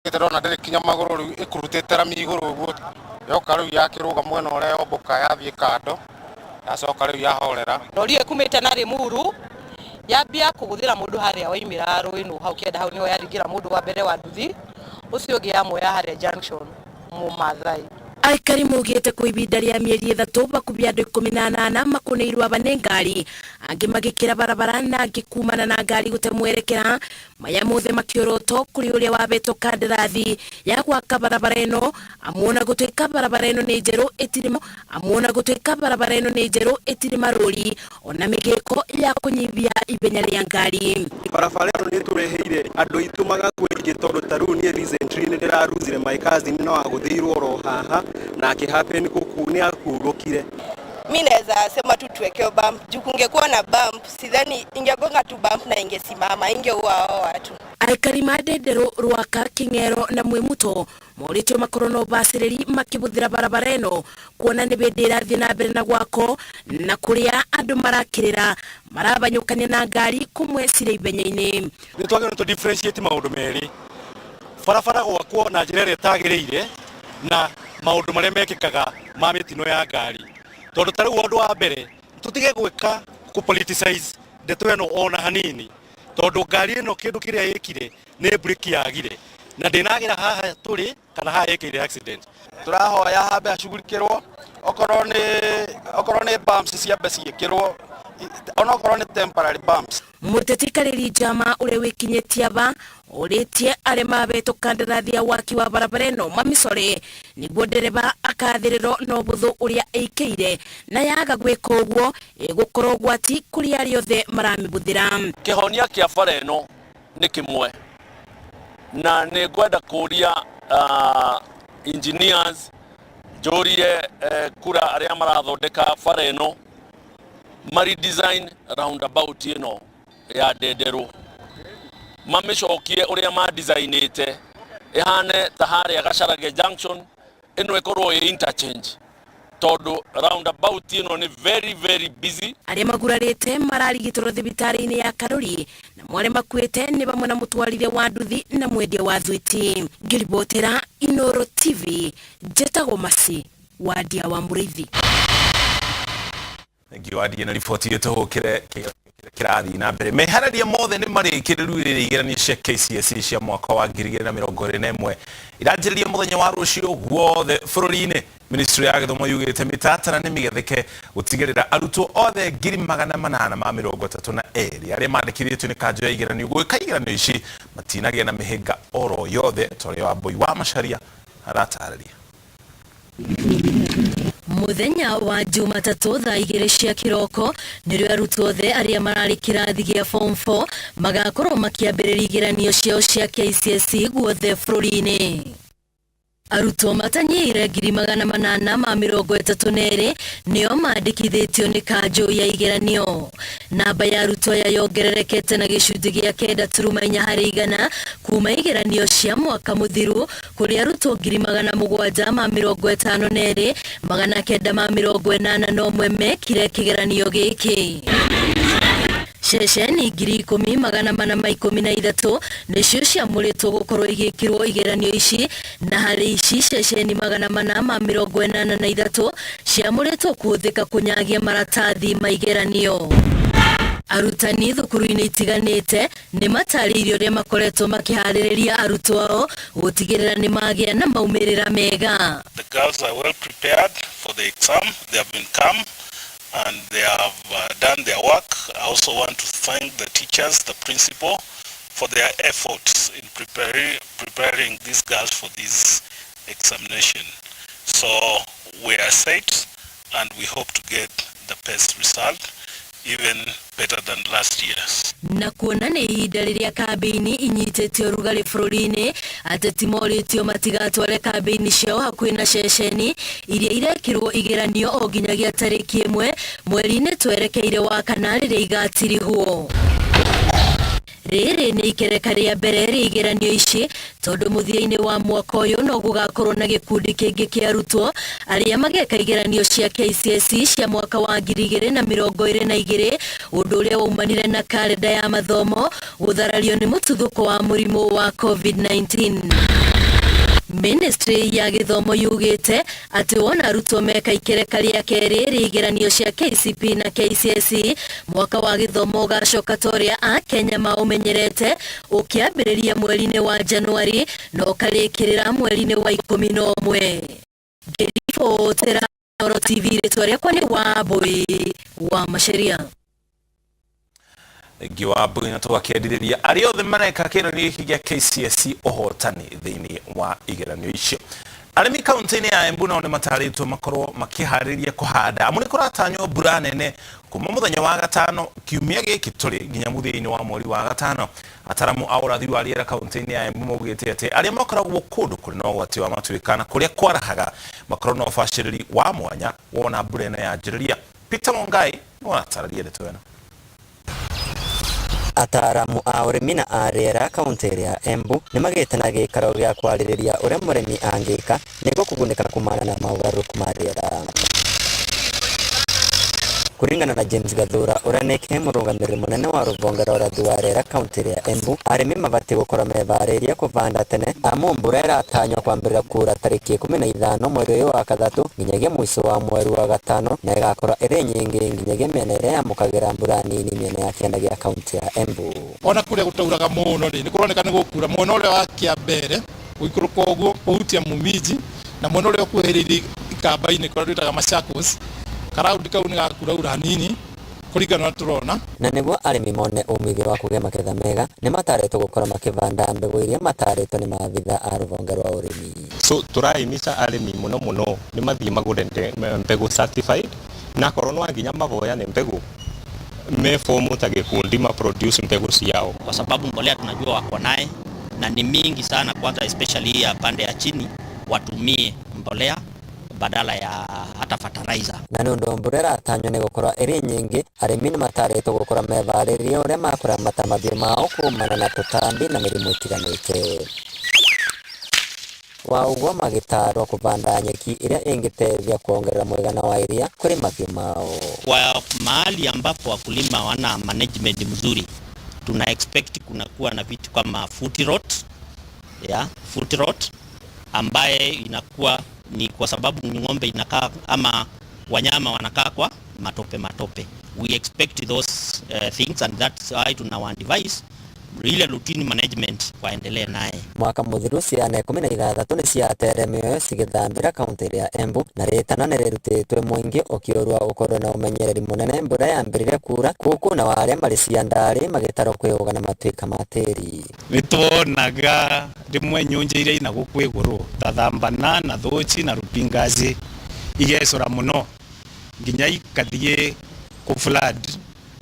Ndĩrona ndĩrĩ kinya magũrũ rĩu ĩkurutĩte rami igũrũ ũguo yoka rĩu yakĩrũga mwena ũrĩa yombũka yathiĩ kando yacoka rĩu yahorera. Rori ĩyo ĩkumĩte na Limuru yambia kũgũthĩra mũndũ harĩa waimĩra rũĩ hau kĩanda hau nĩho yaringĩra mũndũ wa mbere wa nduthi ũcio ũngĩ yamuoya harĩa junction Mũmathai. Aikari maugĩte kwa ibinda rĩa mĩeri 3 bakubi andũ 18 makũnĩirwo aba nĩ ngari, angĩ magĩkĩra barabara na angĩ kumana na ngari gũte mwerekera. Maya mothe makĩorotwo kũrĩ ũrĩa wabetwo kandarathi ya gwaka barabara ĩno, amuona gũtuĩka barabara ĩno nĩ njerũ ĩtirĩ amuona gũtuĩka barabara ĩno nĩ njerũ ĩtirĩ marũri ona mĩgĩko ya kũnyibia ibenya rĩa ngari. Barabara ĩno nĩ tũreheire andũ aitũ magakua aingĩ tondũ ta rĩu niĩ recently nĩ ndĩraruzire my cousin no agũthĩirwo oro haha na akĩhappen gũku nĩ akurũkire. Mi naweza sema tu tuwekewe bump juu kungekuwa na bump sidhani ingegonga tu bump na ingesimama, ingeua hao watu. Aikari ma Ndenderu, Rwaka, King'ero na Mwimuto morĩtio makorwo na ũbacĩrĩri makĩbũthĩra barabara ĩno kuona nĩ bĩndĩ ĩrathiĩ na mbere na gwako na kũrĩa andũ marakĩrĩra marabanyũkania na ngari kũmwe cirĩ ibenya-inĩ. Nĩ twagĩrĩirwo tũ differentiate maũndũ merĩ, barabara gwakwo na njĩra ĩrĩa ĩtagĩrĩire na maũndũ marĩa mekĩkaga ma mĩtino ya ngari, tondũ ta rĩu ũndũ wa mbere tũtige gwĩka kũ politicize ndeto ĩno ona hanini, tondũ ngari ĩno kĩndũ kĩrĩa ĩkire nĩ breki yagire na ndĩnagĩra haha tũrĩ kana haha ĩkĩire accident. Tũrahoya hambe hacugurikĩrwo, okorwo nĩ bumps ciambe ciĩkĩrwo, onokorwo nĩ temporary bumps. Mũteti Karĩri Njama ũrĩa wĩkinyĩtie aba ũrĩtie arĩa mabetwo kandarathi ya waki wa barabara ĩno mamicore nĩguo ndereba akathĩrĩrwo na ũbũthũ ũrĩa ĩikĩire na yaga gwĩka ũguo ĩgũkorwo ũgwati kũrĩ arĩa othe maramĩbũthĩra. Kĩhonia kĩa bara ĩno nĩ kĩmwe na nĩ ngwenda kũria engineers njũrie kura arĩa marathondeka bara ĩno mari design roundabout ĩno ya Ndenderũ mamĩcokie ũrĩa madesignĩte ĩhane ta harĩa Gacharage junction ĩno ĩkorwo ĩ interchange tondũ roundabout ĩno nĩ very very busy. Arĩa magurarĩte mararigitĩrwo thibitarĩ-inĩ ya Karuri na arĩa makuĩte nĩ bamwe na mũtwarithia wa nduthi na mwendia wa thwiti. Ngĩribotera Inoro TV, njetagwo Masi Wadia wa Mũrĩithi. Thank you Wadia na riboti ĩtũhũkĩre kĩrathiĩ na mbere. Meharĩria mothe nĩ marĩkĩrĩru rĩrĩ igeranio cia KCSE cia mwaka wa 2021 iranjĩrĩria mũthenya wa rũciũ guothe bũrũri-inĩ. Ministry ya gĩthomo yugĩte mĩtaratara nĩ mĩgetheke gũtigĩrĩra arutwo othe 832,000 arĩa mandĩkithĩtio nĩ kanjũ ya igeranio gwĩka igeranio ici matinagĩa na mĩhĩnga oro yothe ta ũrĩa Wambui wa Macharia aratarĩria. Muthenya wa Jumatatũ thaa 2 cia kĩroko nĩrĩo arutwo othe arĩa mararĩ kĩrathi gĩa form 4 magakorwo makĩambĩrĩria igeranio ciao cia KCSE guothe bũrũri-inĩ. Arutwo matanyihĩire 832,000 nĩo mandĩkithĩtio nĩ kanjũ ya igeranio. Namba ya arutwo aya yongererekete na gĩcunjĩ gĩa 9.4 harĩ igana kuma igeranio cia mwaka mũthiru kũrĩ arutwo 752,981 mekire kĩgeranio gĩkĩ. Ceceni 10,413 nĩcio ciamũrĩtwo gũkorwo igĩkĩrwo igeranio ici na harĩ ici ceceni 483 ciamũrĩtwo kũhũthĩka kũnyagia maratathi ma igeranio. Arutani thukuru-inĩ itiganĩte nĩ matarĩirio ũrĩa makoretwo makĩharĩrĩria arutwo ao gũtigĩrĩra nĩ magĩa na maumĩrĩra mega. The girls are well prepared for the exam. They have been calm and they have done their work. I also want to thank the teachers, the principal, for their efforts in preparing these girls for this examination. So we are set and we hope to get the best result, even better than last year's. Na kuona nĩ ihinda rĩrĩa kambĩini inyitĩte ũrugarĩ bũrũri-inĩ, ateti morĩtio matigatware kambĩini ciao hakuhĩ na ceceni iria irekĩrwo igeranio o nginyagia tarĩki 1 mweri-inĩ twerekeire wa kana rĩrĩa igatirihwo. Rĩrĩ nĩ ikereka rĩa mbere rĩa igeranio ici tondũ mũthia-inĩ wa mwaka ũyũ no gũgakorwo na gĩkundi kĩngĩ kĩa arutwo arĩa mageka igeranio cia KCSE cia mwaka wa 2022, ũndũ ũrĩa waumanire na karenda ya mathomo gũtharario nĩ mũtuthũko wa mũrimũ wa COVID-19. Ministry ya gĩthomo yugĩte atĩ wona arutwo meka ikereka rĩa kerĩ rĩa igeranio cia KCP na KCSE, mwaka wa gĩthomo ũgacoka ta ũrĩa Akenya maũmenyerete, ũkĩambĩrĩria mweri-inĩ wa Januari na ũkarĩkĩrĩra mweri-inĩ wa 11. Ngĩribotera Inooro TV, rĩtwa rĩakwa nĩ Wambui wa Macharia. Thengi wa Mbui, na tũgakĩendithĩria arĩa othe mareka kĩgeranio gĩkĩ gĩa KCSE ũhotani thĩinĩ wa igeranio icio. Arĩmi kaunti-inĩ ya Embu nao nĩ matarĩtwo makorwo makĩharĩria kũhanda, amu nĩ kũratanywo mbura nene kuma mũthenya wa gatano kiumia gĩkĩ tũrĩ nginya mũthia-inĩ wa mweri wa gatano. Ataramu a ũrathi wa rĩera kaunti-inĩ ya Embu maugĩte atĩ arĩa makoragwo kũndũ kũrĩ na ũgwati wa matuĩka na kũrĩa kwarahaga makorwo na ũbacĩrĩri wa mwanya wona mbura ĩno yanjĩrĩria. Peter Mungai nĩwe ũratarĩria ndeto ĩno. Ataaramu a ũrĩmi na a rĩera kaunti-inĩ ya Embu nĩ magĩte na gĩikaro gĩa kwarĩrĩria ũrĩa mũrĩmi angĩka nĩguo kũgunĩka kumana na mogarũrũku ma rĩera. Kũringana na James Gathura ũrĩa nĩke mũrũgamĩrĩri mũnene wa rũhonge rwa ũrathi wa rĩera kaunti ya Embu, arĩmi mabatiĩ gũkorwo meharĩirie kũbanda tene, amu mbura ĩratanywo kwambĩrĩria kura tarĩki 15 mweri ũyũ wa gathatũ nginyagia mũico wa mweri wa gatano, na ĩgakorwo ĩrĩ nyingĩ nginyagia mĩena ĩrĩa yamũkagĩra mbura nini mĩena ya kĩanda gĩa kaunti ya Embu. Ona kũrĩa gũtauraga mũno rĩ, nĩ kũroneka nĩ gũkura mwena ũrĩa wa Kĩambere gũikũrũka ũguo kũhutia Mumiji, na mwena ũrĩa ũkuhĩrĩirie Ikamba-inĩ kũrĩa twĩtaga Machakos, karaundi kau nĩ gakuraura hanini kũringana na tũrona. Na nĩguo arĩmi mone umithio wa kũgĩa magetha mega, nĩ matarĩtwo gũkorwo makĩbanda mbegũ iria matarĩtwo nĩ maabitha a rũhonge rwa ũrĩmi. So tũrahimica arĩmi mũno mũno nĩ mathiĩ magũre mbegũ certified, na korwo no nginya maboyane mbegũ me fomu ta gĩkundi ma produce mbegũ ciao, kwa sababu mbolea tunajua wako naye na ni mingi sana, kwanza especially ya pande ya chini, watumie mbolea badala ya hata fertilizer. Na nĩ ũndũ mbura ĩratanywo nĩ gũkorwo ĩrĩ nyingĩ, arĩmi nĩ matarĩtwo gũkorwo meharĩirie ũrĩa makũramata mahiũ mao kumana na tũtambi na mĩrimũ ĩtiganĩte. Wa ũguo magĩtarwo kũbanda nyeki ĩrĩa ĩngĩteithia kuongerera mũigana wa iria kũrĩ mahiũ mao. Kwa mahali ambapo wakulima wana management mzuri, tuna expect kunakuwa na vitu kama foot rot, ya foot rot ambaye inakuwa ni kwa sababu ng'ombe inakaa ama wanyama wanakaa kwa matope matope. We expect those things, and that's why tuna advise ile routine management waendelee naye. Mwaka mũthiru ciana 16 nĩ ciatere mĩoyo cigĩthambĩra kaunti ya Embu, na rĩtana nĩ rĩrutĩtwe mũingĩ ũkĩũrwa ũkorwo na ũmenyereri mũnene mbura yambĩrĩria kura kũkũ, na arĩa marĩ ciandarĩ magĩtarwo kwĩũga na matuĩka ma tĩri. Nĩtuonaga rĩmwe nyũnje iria ina gũkũ igũrũ ta Thambana na Thũci na Rupingazi igecũra mũno nginya ikathiĩ kũ flood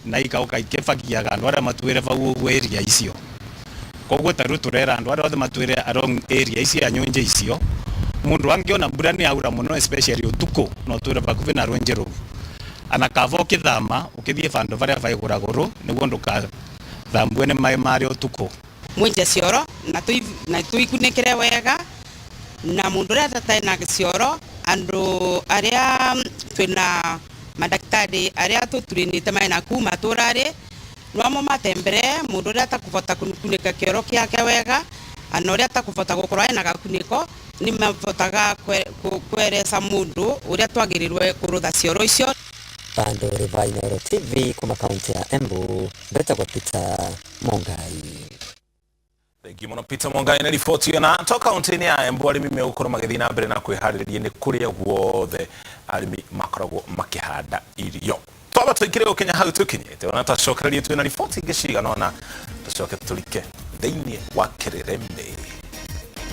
na ikauka ikĩbagiaga andũ arĩa matwĩre bau ũguo area icio. Koguo ta rĩu tũrera andũ arĩa othe matwĩre along area icio ya nyũnje icio, mũndũ angĩona mbura nĩ yaura mũno especially ũtukũ no twĩre bakuhĩ na rũnje rũu, ana kaba ũkĩthama ũkĩthiĩ bandũ barĩa baigũragũrũ nĩguo ndũkathambue nĩ maĩ marĩa ũtukũ. Mwenje cioro na tuikunĩkĩre wega, na mũndũ ũrĩa atarĩ na cioro, andũ arĩa twĩna madaktari arĩa tũturinĩte maĩ na kuu matũrarĩ no matembere mũndũ ũrĩa atakũbota kunĩka kĩoro kĩake wega, ana ũrĩa atakũbota gũkorwo ena gakunĩko nĩ mabotaga kweresa mũndũ ũrĩa twagĩrĩirwo kũrũtha cioro icio. Bando Riva, Inooro TV kuma kaunti ya Embu, mbetagwo Peter Mungai. Thengi mũno Peter Mungai na riboti ĩyo. Na to kaunti-inĩ ya Embu arĩmi megũkorwo magĩthiĩ na mbere na kwĩharĩrĩria nĩ kũrĩa guothe arĩmi makoragwo makĩhanda irio. Twaba tũingĩre gũkinya hau tũkinyĩte, ona twacokererie twĩna riboti ingĩ cigana ũna, tũcoke tũrike thĩinĩ wa kĩrĩrĩmĩ.